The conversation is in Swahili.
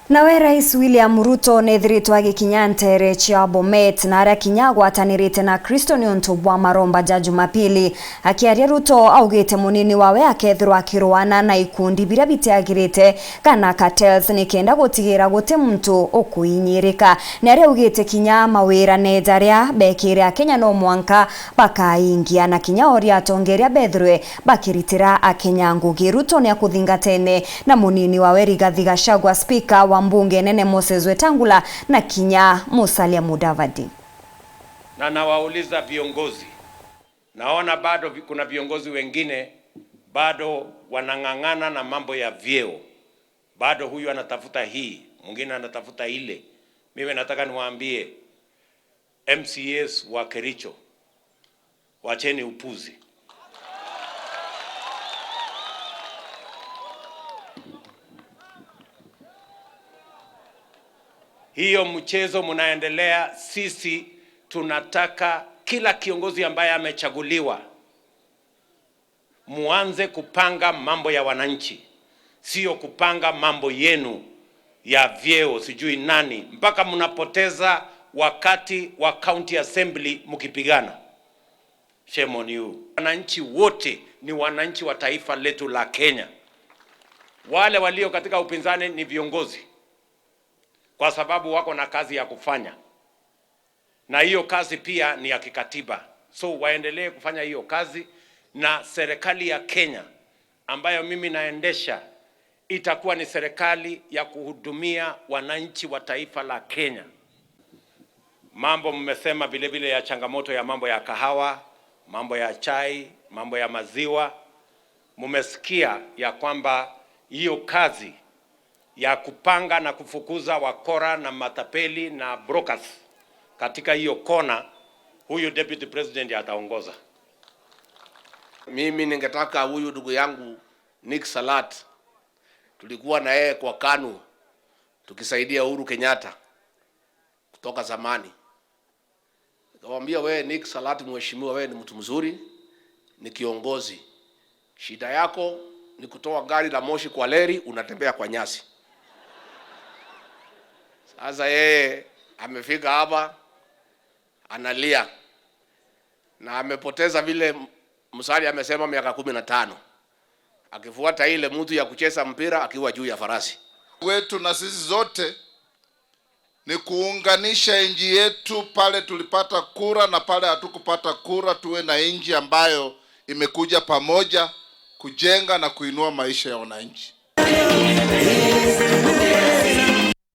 Nawe Rais William Ruto nethiritwe agikinya ntere cia Bomet na aria kinya agwatanirite na Kristo ni untu bwa maromba ja Jumapili. Akiaria Ruto augite munini wawe akethirwa akirwana na ikundi biria bitiagirite kana cartels nikenda gutigira guti muntu ukuinyirika. Ni aria augite kinya mawira neja aria bekire Akenya no mwanka bakaingia na kinya oria atongeria bethirwe bakiritira Akenya ngugi. Ruto ni akuthingatene na munini wawe Rigathi Gachagua, speaker wa mbunge nene Moses Wetangula na kinya Musalia Mudavadi. Na nawauliza viongozi, naona bado kuna viongozi wengine bado wanang'ang'ana na mambo ya vyeo, bado huyu anatafuta hii, mwingine anatafuta ile. Mimi nataka niwaambie MCAs wa Kericho, wacheni upuzi. Hiyo mchezo mnaendelea, sisi tunataka kila kiongozi ambaye amechaguliwa muanze kupanga mambo ya wananchi, sio kupanga mambo yenu ya vyeo sijui nani, mpaka mnapoteza wakati wa county assembly mkipigana. Shame on you. Wananchi wote ni wananchi wa taifa letu la Kenya. Wale walio katika upinzani ni viongozi, kwa sababu wako na kazi ya kufanya, na hiyo kazi pia ni ya kikatiba, so waendelee kufanya hiyo kazi. Na serikali ya Kenya ambayo mimi naendesha itakuwa ni serikali ya kuhudumia wananchi wa taifa la Kenya. Mambo mmesema vile vile ya changamoto ya mambo ya kahawa, mambo ya chai, mambo ya maziwa. Mmesikia ya kwamba hiyo kazi ya kupanga na kufukuza wakora na matapeli na brokers katika hiyo kona, huyu deputy president ataongoza. Mimi ningetaka huyu ndugu yangu Nick Salat, tulikuwa na yeye kwa KANU tukisaidia Uhuru Kenyatta kutoka zamani. Nikamwambia, wewe Nick Salat, mheshimiwa, wewe ni mtu mzuri, ni kiongozi. Shida yako ni kutoa gari la moshi kwa leri, unatembea kwa nyasi. Sasa yeye amefika hapa analia na amepoteza vile Musalia amesema miaka 15 akifuata ile mtu ya kucheza mpira akiwa juu ya farasi. Wetu na sisi zote ni kuunganisha nchi yetu pale tulipata kura na pale hatukupata kura, tuwe na nchi ambayo imekuja pamoja kujenga na kuinua maisha ya wananchi.